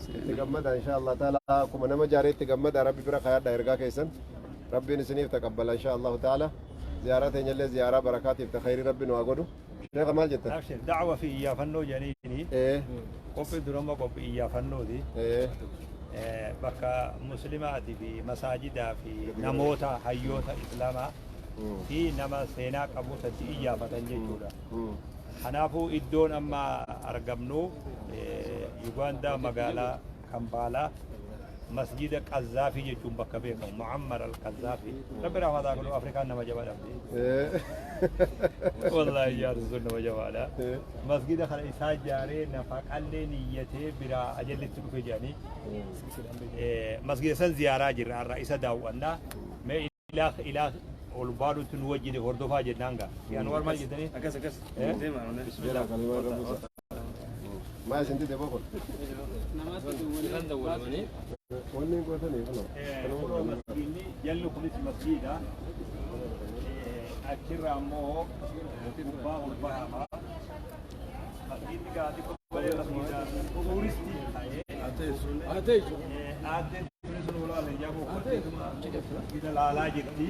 Itti gammada insha Allah ta'ala akkuma nama jaaree itti gammada Rabbi bira kaayadha ergaa keessan. Rabbiin isiniif taqabbala insha Allah ta'ala. Ziyaaraa teenyallee ziyaaraa barakaatiif ta khayrii Rabbi nu haa godhu. Sheekha maal jettan? Abshir da'wa fi iyyaafannoo jedhaniini qophii durama qophii iyyaafannooti. Bakka muslimaatii fi masaajidaa fi namoota hayyoota islaamaa fi nama seenaa qabu itti iyyaafatan jechuudha. Kanaafuu iddoon amma argamnu Yugaandaa magaalaa Kampaalaa masjida Qazzaafii jechuun bakka beekamu Muammar al-Qazzaafii. Rabbi rahmataa godhu Afrikaan nama jabaa dhabde. Wallaahi jaarsi sun nama jabaadha. Masgida kana isaa ijaaree nafaqallee niyyatee biraa ajallitti dhufe jedhanii. Masgida san ziyaaraa jirra har'a isa daawwannaa. Mee ilaa ilaa ol baanutti nu wajjin hordofaa jennaan gaa. Anwar maal jettanii? Akkas akkas. Deema. Bismillah. Maa isin dide bokon? Isaan dawwalamanii. Wanni hin gootanii kunoo. Kunoo masgiidni jalli kunis masgiida. Achirraa immoo gubbaa ol bahama. Masgiidni gaa xiqqoo malee masgiida tuuristii ta'ee. Aaddeen tunis nu laale jabu masgiida laalaa jirti.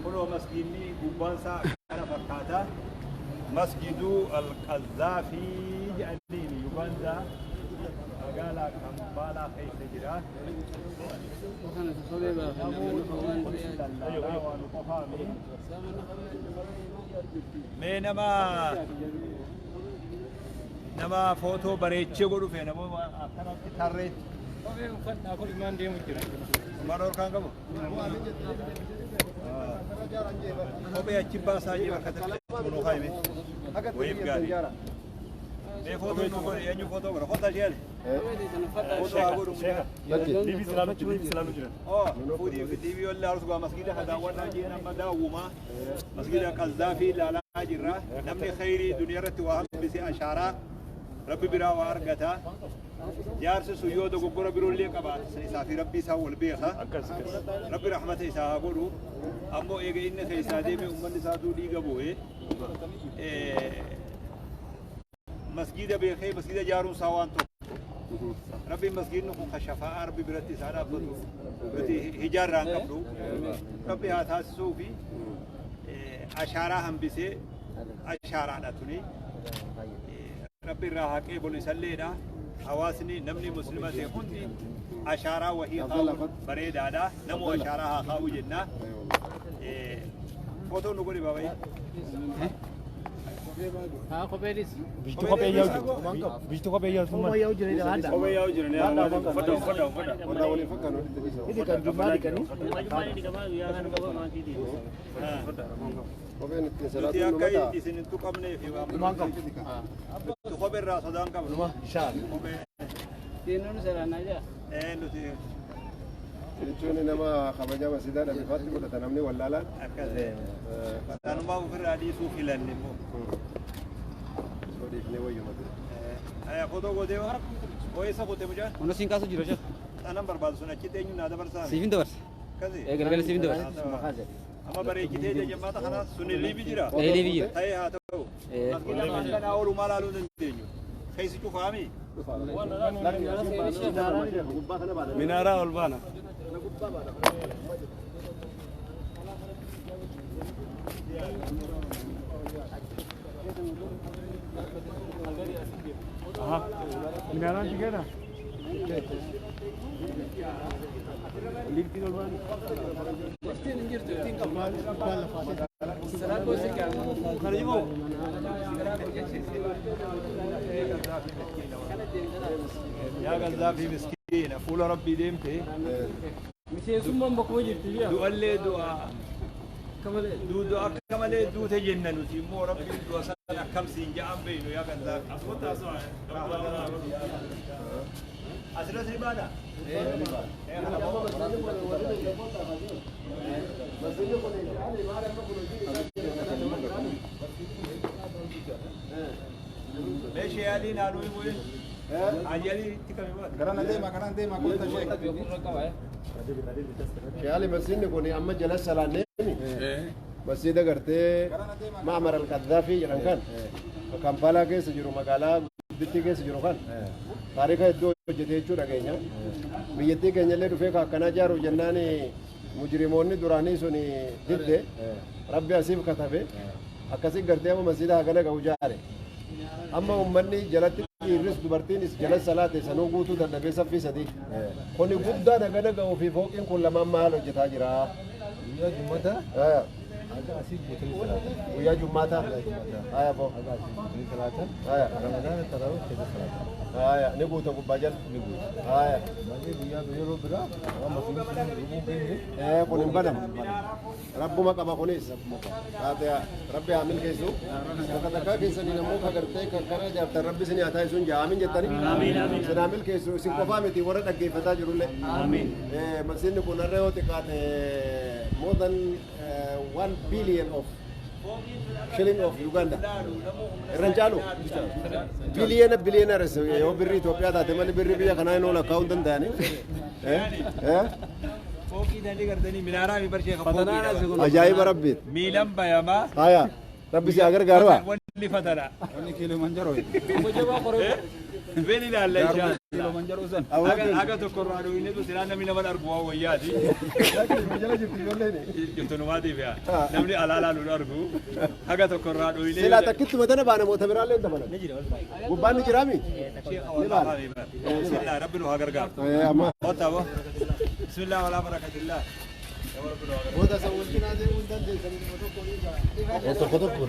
Kunoo masgiidni gubbaan isaa kana fakkaata. Masjidu Al-Qazzaafi jedhaniin Yugaandaa magaalaa Kampaalaa keessa jira. Lallaalaa waan qofaami. Mee nama footoo bareechee godhu feena moo akkanatti tarreetti. Kophee uffadhaa kun ilmaan deemu jira. Ilmaan orkaan qabu. Kophee achi baasaa jira bakka tokko nu kaayime. Wayiif gaarii. Mee footoo nu godhe eenyu footoo godha? Kottaa ishee footoo haa godhu mucaa. Liibii silaalu jira. Liibii silaalu jira. Oh, fuudhii fi diibii wallee arsu gaa masgiida ka daawwannaa jeen amma daawwuma. Masgiida Qazzaafi ilaalaa jirra. Namni khayrii duniyaa irratti waa hambise ashaaraa Rabbi biraa waa argata. Jaarsi sun yoo dogoggora biroollee qabaate san isaa fi Rabbii isaa wal beeka. Rabbi rahmata isaa haa godhu. Ammoo eega inni keessaa deeme uummanni isaatuu dhiiga bu'e. Masgiida beekee masgiida ijaaruun isaa waan tokko. Rabbiin masgiidni kun ka shafaa'aa Rabbi biratti isaa dhaabbatu nuti hijaarraa hin qabnu. Rabbi haa taasisuu fi ashaaraa hambisee ashaaraadha tuni. Rabbi irraa haa qeebalu isalleedha. Hawaasni namni muslima ta'e hundi ashaaraa wahii kaa'uun bareedaadha. Namuu ashaaraa haa kaa'u jenna. Footoo nu godhi baabayee. Haa kopheenis. Biitti kophee yaa'u jiru. Biitti kophee yaa'u sun maal? Kophee yaa'u jiru. Uffadha uffadha uffadha. Warra waliin fakkaatu walitti dhiisa. Majumaan dhiqamaa guyyaa kana qaba maatii deema. Kopheen ittiin Nuti salaatuun akka nama ta'a. isin hin tuqamnee fi waan nuti kophee irraa sodaan qabnu. Kophee Seenuun salaannaa jira. nuti Jechuun nama kabaja masjiidaa dhabe faatti godhata namni wallaalaan. Akkas sanumaa ofirraa dhiisuu filanne immoo. Osoo dhiifnee wayyuma ture. Aya footoo gootee hoo eessa goote mucaan? Kuno siin kaasu jira sheekh. Anan barbaadu sun achitti eenyu naa dabarsaa? Siifin dabarsa. Akkasi. Ee galgala siifin dabarsa. Amma bareechitee jajammaata kana sun liibi jira. Ee liibi jira. Ta'ee haa ta'u. Ee. Masgiida akkanaa oolumaa laaluu hin dandeenyu. Keessi cufaami. Minaaraa ol baana. Aha. Minaaraan si kenna? Liftiin ol baana. Liftiin hin jirtu. Liftiin qabu. Rakkoo si qabu. Kana jimoo. Yaa Gazzaafi miskiina fuula Rabbii deemte Miseensummaan bakkuma jirti biyya. du'allee du'a Akka malee. duudu akka malee duute jenna nuti immoo Rabbiin du'a sana akkam siin ja'an beeynu yaa Gazzaafi. Asirratti ni baana? Meeshee yaalii naannoo himuun ayyalii itti kami baata? Garana deema, garana deema, kottu sheek. Sheeyali masjiidni kun amma jala salaanneemi. Masjiida gartee Ma'amar al-Qaddaafii jedhan kan Kampaalaa keessa jiru magaalaa Guddittii keessa jiru kan taarika hedduu hojjetee jechuu dhageenya. Biyyattii keenya illee dhufee akkanaa ijaaruuf jennaan mujrimoonni duraanii sun didde Rabbi asiif katabe akkasii gartee amma masjiida hagana ga'u ijaare. Amma uummanni jalatti dhiirris dubartiinis jala salaate sanuu guutuu dadhabee saffii sadii. Kuni guddaan hagana ga'uu fi fooqiin kun lamaan maal hojjetaa jira? Guyyaa Jummataa haga asii guutanii salaatan. Guyyaa Jummaataa? Haya boo. Haga asii guutanii salaatan. Haya. Ramadaana tarawih keessa salaatan. Haya ni guuta gubbaa jala. Ni guuta. Haya. Malee guyyaa yeroo biraa waan masjiidni sun lubbuun geenye. Kun hin banamu. Rabbuma qaba kunis. Taatee Rabbi haa milkeessu. Bakka takkaa keessanii namoota agartee kan kana ijaartan Rabbi isin haa taasisuun jaa amiin jettanii. Isin haa milkeessu isin qofaa miti warra dhaggeeffataa jirullee. Masjiidni kun har'a yoo xiqqaate more than 1 billion of shilling of Uganda. Irra hin caalu? Biliyeena biliyeena yoo birrii Itoophiyaa taate malee birrii biyya kanaa hin lakkaa'uu hin danda'ani. Fooqii dalii gartanii minaaraa fi barshee kan Ajaa'iba Rabbiit. Miilan bayamaa. Haya. Rabbi si haa gargaaru. Wanni fatana. Wanni Kilimanjaro. Been ilaalla inshaa Kilimanjaro san. Haga tokko irraa dhooyinee silaa namni nama argu waan wayyaati. Jala jirti ijoolleen. Jirtunumaatiif yaa. Namni alaa laaluun argu. Haga tokko irraa dhooyinee. Silaa takkittuma tana baana moota biraallee hin dabalan. Gubbaan ni jiraami? Ni baana. Bismillah Rabbi nu haa gargaaru. Amma. Kottaa boo. Bismillah walaa barakatillah. Booda isa wal cinaa deemuu hin dandeessanii tokko ni ga'a. Tokko tokko.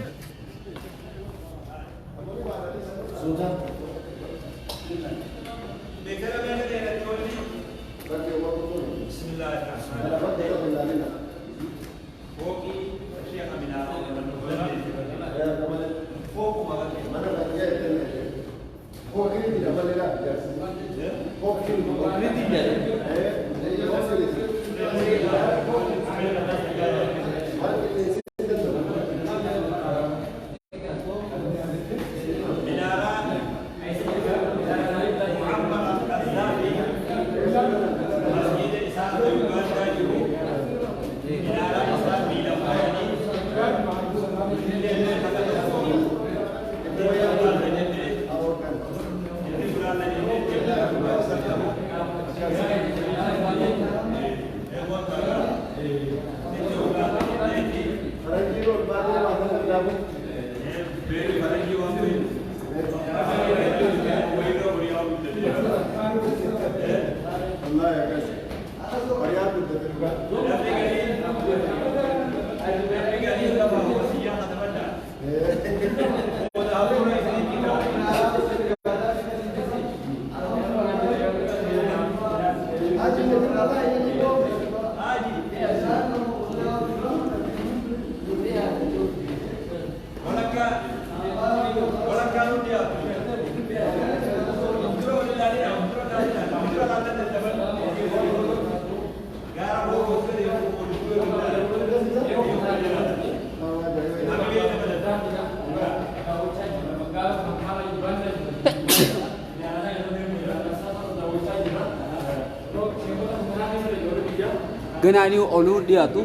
Ganaanii oluu dhiyaatu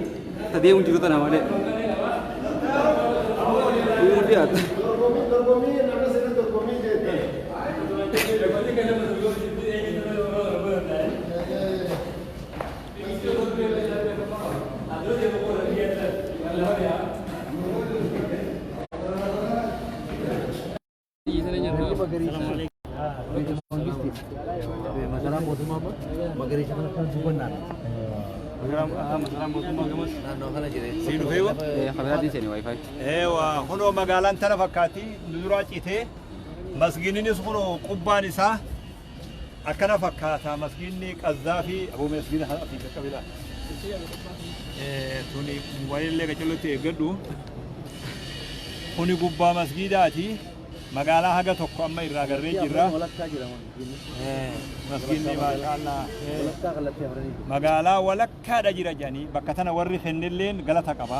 tadeemu jiru tana malee. Oluu dhiyaatu. Dorgommii nama sirri dorgommii jettan. Masaraa mootummaa magariisa kana kan dubbannaan. Naannoo kana jira. Si dhufee wa? Kameraatiin seeni wifi. Eewa kunoo magaalaan tana fakkaatti nu duraa citee masgiinnis kunoo qubbaan isaa akkana fakkaata masgiinni Qazzaafi aboo masgiina asii qaqqabila. Tuni mobaayillee qacellotti eeggadhu. Kuni gubbaa masgiidaati. Magaalaa haga tokko amma irraa agarree jirra. Walakkaa jira. Masgiinni maashaallah. Walakkaa kallattii afranii. Magaalaa walakkaadha jira jedhanii bakka tana warri kennelleen galata qaba.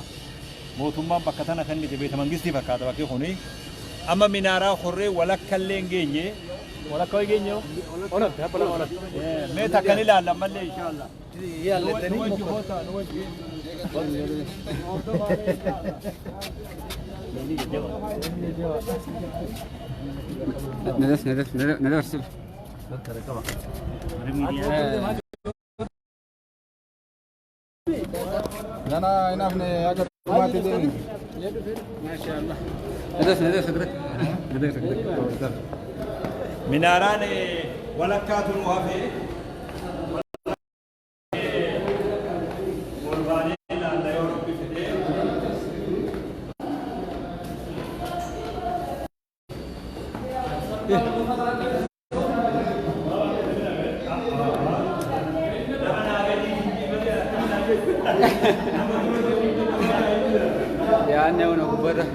Mootummaan bakka tana kennite beeta mangistii fakkaata bakki kuni. Amma minaaraa horree walakkallee hin geenye. Walakka hin geenye? Mee takkan ilaalla ammallee inshaallah. Yaallatanii Nu wajji koota nu wajji. ندرس ندرس ندرس أنا هنا أجر ما تدين. ما شاء الله. ندرس ندرس ندرس ندرس. مناران ولكات وهفي. يا أنا كبرة.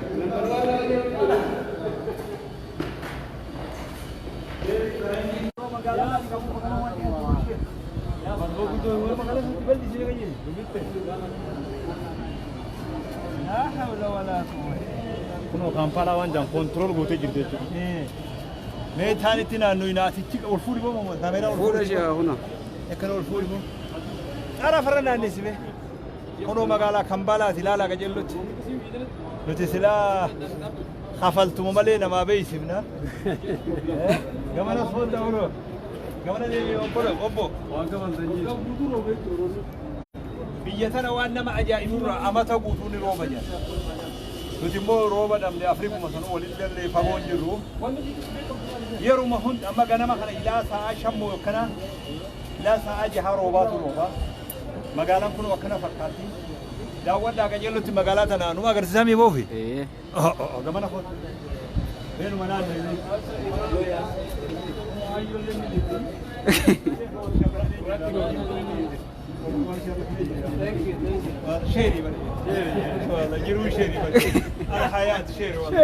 لا حول ولا قوة. Kunoo Kaampaalaa waan jedhan koontirool gootee jirti jechuudha. Mee taanitti naannoo naatichi ol fuudhi moo kaameeraa ol fuudha ishee kuna. Akkana ol fuudhi moo. Xara farra naannessime. Kunoo magaalaa Kampaalaati ilaalaa qajeellotti. Nuti silaa kafaltuma malee namaa beeksifna. Gamana soodda kunoo. Gamana deemee obbo. Waan kafaltan jiru. Biyya tana waan nama ajaa'ibsurraa amata guutuu ni rooba jira. Nuti immoo rooba dhabne Afrikuma sana waliin jallee fagoon jirru. Yeruma hunda amma ganama kana ilaa sa'a shammoo akkana ilaa sa'a jaha roobaatu rooba. Magaalaan kun akkana fakkaatti. Daawwadhaa qajeellotti magaalaa tana numa agarsiisaa mi boofi? Gamana kootu. Beenuma naannoo. شيري والله جرو شيري الحياة شيري والله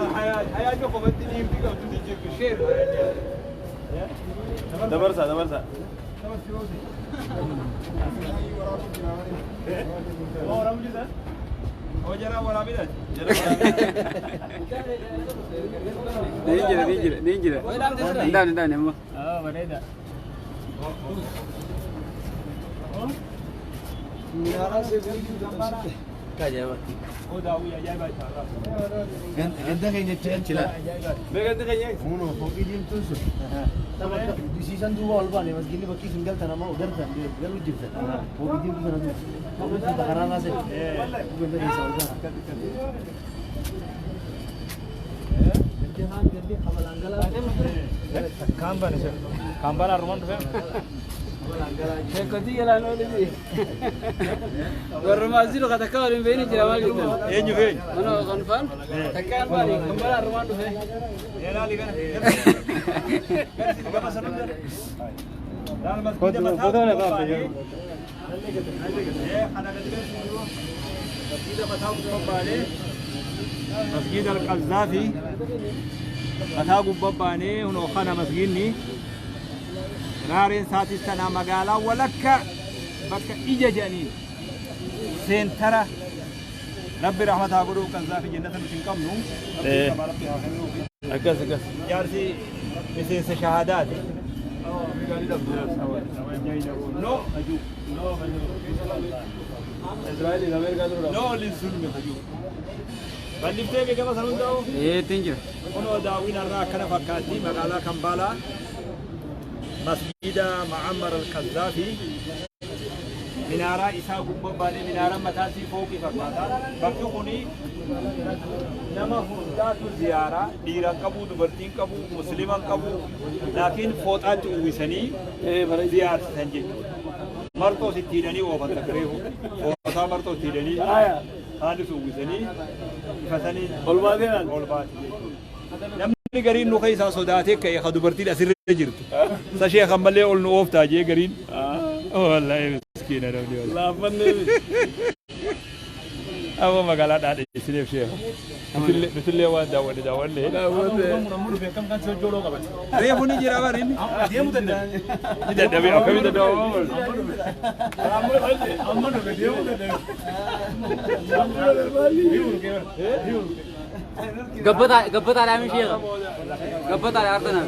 الحياة حياة جو بدي يمديك أو تجيب شير Dabarsa dabarsa. هو جرى ولا بلاد نيجي نيجي نيجي. ندان ندان يما. Kunoo fooqii diimtuun sun. Isiisan duuba ol baane masgiinni bakkii isin galtan amma gartan galuu jirtan. Fooqii diimtuu sana duuba. Fooqii sun karaa raasee. Ganda keessa ol baana. Gandi haan gandi kabalaan galaa. Kaampaan ishee. Kaampaalaa rumaan dhufee. Sheekoti jalaan ooliti. Warra maasii takka waliin beeyni jira maal jettan? Eenyu feenya? Mana konfaan takka albaani kambalaa rumaan dhufe. مسجد القذافي mataa gubbaa baanee hunoo kana masgiinni raareen saatis tanaa magaalaa walakka bakka ija jedhaniin seentara rabbi rahmataa godhuu Qazzaafi jennata nuti hin qabnu rabbi haa kennuufi. Akkas akkas. Jaarsi miseensa shahaadaati. No Israa'eliin Ameerikaa dura. No lizulmi hajuu. Balliftee beekama san hundaa'u. Eetiin jira. Kunoo daawwiin har'aa akkana fakkaatti magaalaa Kampaalaa masjida Ma'ammar al-Qazzaafi minaaraa isaa gubbaa baanee minaaraan mataa isii fooqii fakkaata. Bakki kuni nama hundaatu ziyaaraa dhiiran qabu dubartiin qabu musliman qabu laakiin fooxaatti uwwisanii ziyaarsisan jechuudha. Marxoos itti hidhanii oofan takka reefu fooxaa marxoo itti hidhanii haalis uwwisanii ifatanii Ol baatee naan. ol baate jechuudha. Namni gariin nu keessaa sodaatee ka'e ka dubartiin asirra jirtu. Sa sheekan malee ol nu ooftaa jee gariin. Wallaahi miskiina namni wallaahi. Laaffannee. Amma magaalaa dhaadheessineef sheeka. Nutillee waan daawwanne daawwanne. Reefu ni jira bari inni. Ni dadhabee akkamii dadhabama? Gabbataa gabbataa dhaamii sheekha. Gabbataa dhaartana.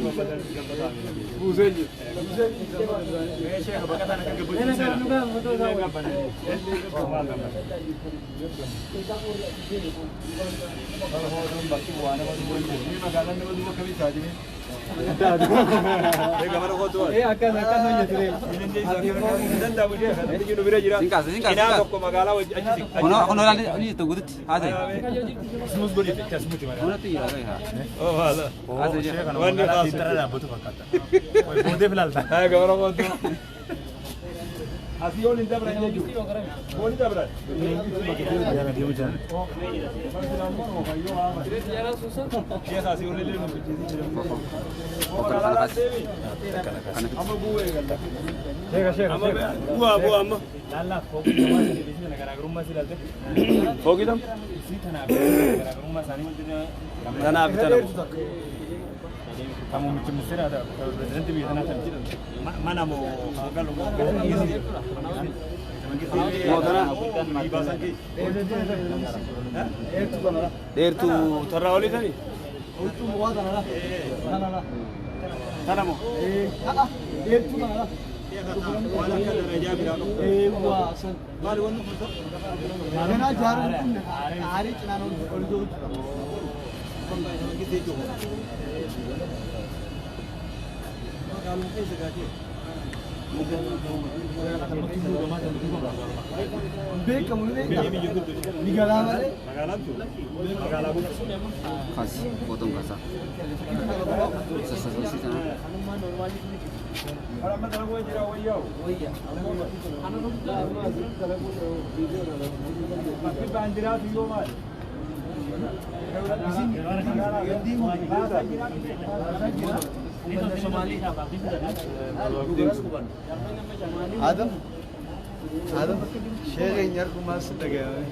Sinkaas sinkaas sinkaas. Kunoo kunoo laali ni jirtu guututti haa ta'e. Kunatti jira ta'e haa. Haa ta'e sheekha. Asii ol hin dabran jechuudha. Ol hin dabran. Sheekha asii ol illee nu Kana kana kaas. Amma bu'uu eegalla. Sheekha sheekha sheekha. Bu'aa bu'aa amma. Laallaa fooqii namaa isii garaagarummaa si ilaalte. Fooqii tam? Isii tanaaf garaagarummaa isaanii. Tanaaf tana. Kan muummichi ministeeraa ta'a pirezidaantii biyya sanaa kan jedhamu. Mana moo hoogalu moo? Dheertuu tarraa olii tani? Huccuu mukaa tana la. Tana la. Tana moo? Dheertuu tana la. Eewwa san. Ganaa jaaruun kun aarii cinaan ol jiru. Beekamu ni beekama. Ni galaa malee. Kaas footoon kaasaa. Sassaabii sana. Adam Adam sheekha hin argumaa si dhagahame.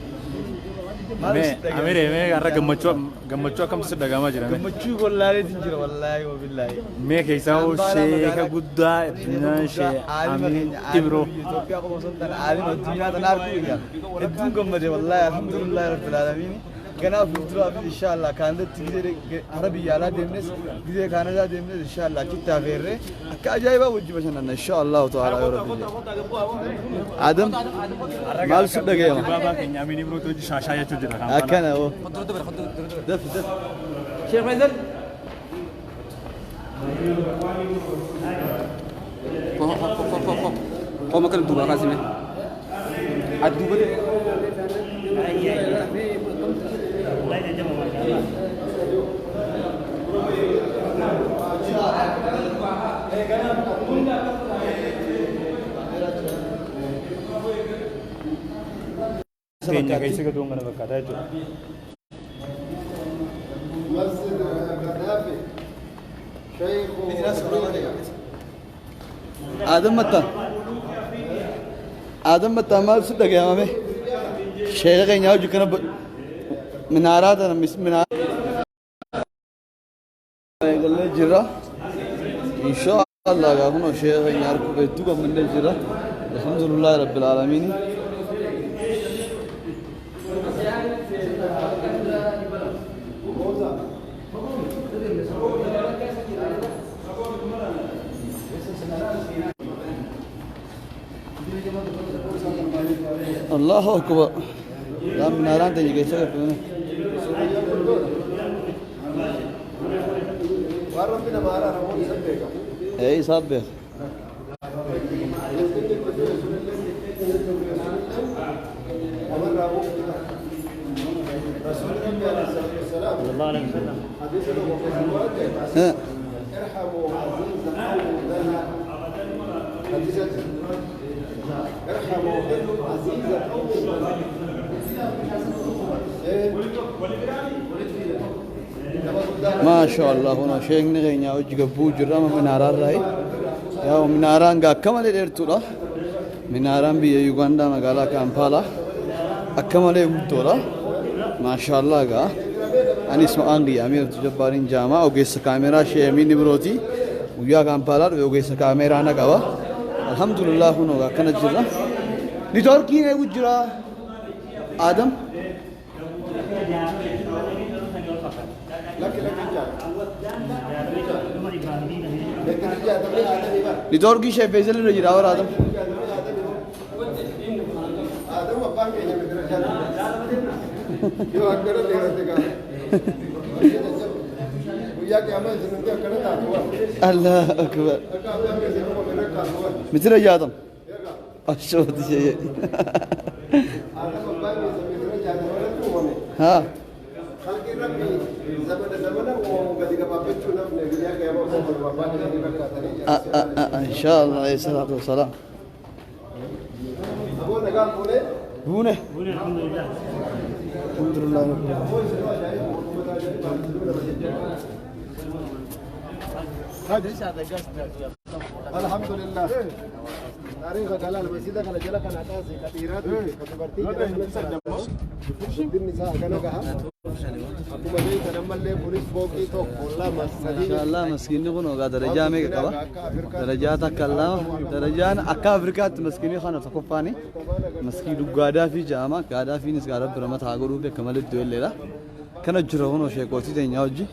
Maal si dhagahame? Amire mee har'a gammachuu gammachuu akkamtu si dhagahamaa jira? Gammachuu wallaaleetiin jira wallaahi wabillaahi. Mee keessaa hoo sheeka guddaa addunyaa shee Amiin Ibroo. Itoophiyaa qofa osoo hin taane aalima addunyaa tana arguu ija. Hedduun gammade wallaahi alhamdulillahi rabbil aalamiin. Kanaaf fuulduraaf inshaallah kaanadatti gizee hara biyya alaa deemnes gizee kaanadaa deemnes inshaallah achitti hafeerree akka ajaa'ibaa wajji bashannanna inshaallahu ta'ala yoo rabbi jedhe. Adam maal si dhagahama? Baabaa keenya Amiin Ibrootu hojii shaashaa jechuu jira. Akkana hoo. Dura dura dura dura. Daf daf. Sheekh Faisal. Koo koo koo koo koo. Koo makka duuba kaasime. Adduuba de. Keenya keessa gaduun kana fakkaataa jechuudha. مسجد القذافي شيخ Adam Matta. Adam Matta maal si dhagahame? Sheekha keenya hojii kana minaaraa tana minaaraa eegallee jira. Inshaallah gaafuma sheekha keenya arguuf hedduu gammannee jira. Alhamdulillahi rabbil aalamiin. Allahu akbar. Yaa minaaraan teenya keessa gabbifame. Waan rabbi nama araaramu isa beeka. Ee isaaf beeka. رسول ربي عليه الصلاة والسلام الله عليه وسلم. حديث له Haa. ارحموا عزيز قوم لنا حديث ارحموا عزيز قوم إيه؟ Maasha Allah kun sheekni keenya hojii gabbuu jirra amma minaaraan raayi. Yaa minaaraan gaa akka malee dheertuudha. Minaaraan biyya Yugaandaa magaalaa Kaampaalaa akka malee guddoodha. Maasha Allah gaa. Anis maqaan kiyya Amiir Abdul Jabbaariin Jaamaa ogeessa kaameraa Shee Amiin Ibrooti. Guyyaa Kaampaalaa dhufe ogeessa kaameraa na qaba. Alhamdulillah kunoo akkana jirra. Niitoorkiin eegu jira. Adam. Meetira jaatamni aadamii bara. Niitoorkii Sheekh Feesal irra jira bara Adam. Aadamu abbaan keenya meetira jaatamni. Yoo akkana dheerate gaa. Guyyaa qiyaamaa isin hundi akkana taatu waan. Allahu akbar. Akka abbaan keessa nama bira kaatu waan. Mitira 60. Ashooti shee. Aadamu abbaan keessa meetira 60 irratti uumame. Haa. Halki rabbi zamana zamana uumamu gadi gabaabbachuu nafne guyyaa qiyaamaa osoo kolfa abbaan isaanii fakkaatanii jira. Inshallah alayhi salaatu wassalaam. Aboo nagaan fuunee. Buune. Alhamdulillah. Alhamdulillah. Alhamdulillah. Taariika galaa masjida kana jala kana kaase ka dhiiraatu ka dubartii jala kana guddinni isaa hagana gaha. Akkuma beektan ammallee kunis fooqii tokko lama sadii. Inshallah maskiinni kun ogaa darajaa meeqa qaba? Darajaa takka lama. Darajaan akka Afrikaatti maskiinni kana tokkoffaani. Maskiidu Gaadaafii jedhama. Gaadaafiinis gaa rabbi ramata haa godhuuf akka malee du'elleedha. Kana jira kunoo sheekootii teenyaa hojii.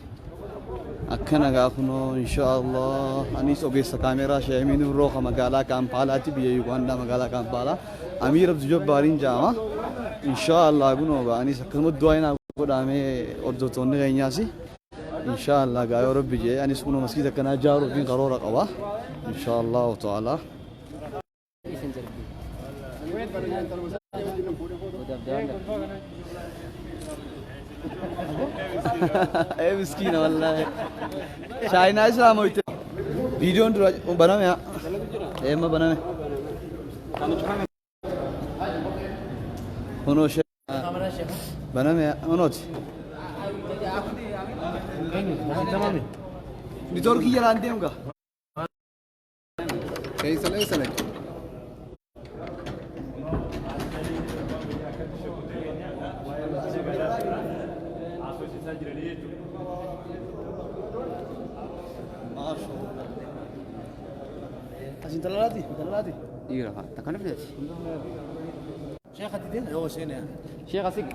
Akkana gaa kunoo inshallah anis ogeessa kaameeraa Sheekh Amiin Ibroo ka magaalaa Kaampaalaati biyya Yugaandaa magaalaa Kaampaalaa. Amiir Abdu Jabbaariin jedhama. Inshallah kunoo gaa anis akkasuma du'aa inaa godhamee hordoftoonni keenyaas. Inshallah gaa yoo rabbi jee anis kunoo maskiida akkanaa ijaaruufiin karoora qaba. Inshallahu ta'ala. Ee miskiina wallaahi. Chaayinaa islaamoyte. Viidiyoon dura baname haa. Eemma baname. Kunoo shee baname kunooti. Niitoorkii jalaan deemu gaa. Keessa eessa naqe? As intala laati, intala laati. Dhiira fa'a. Takka nufneeti. Sheekh ati deema yoo seene. Sheekh asik.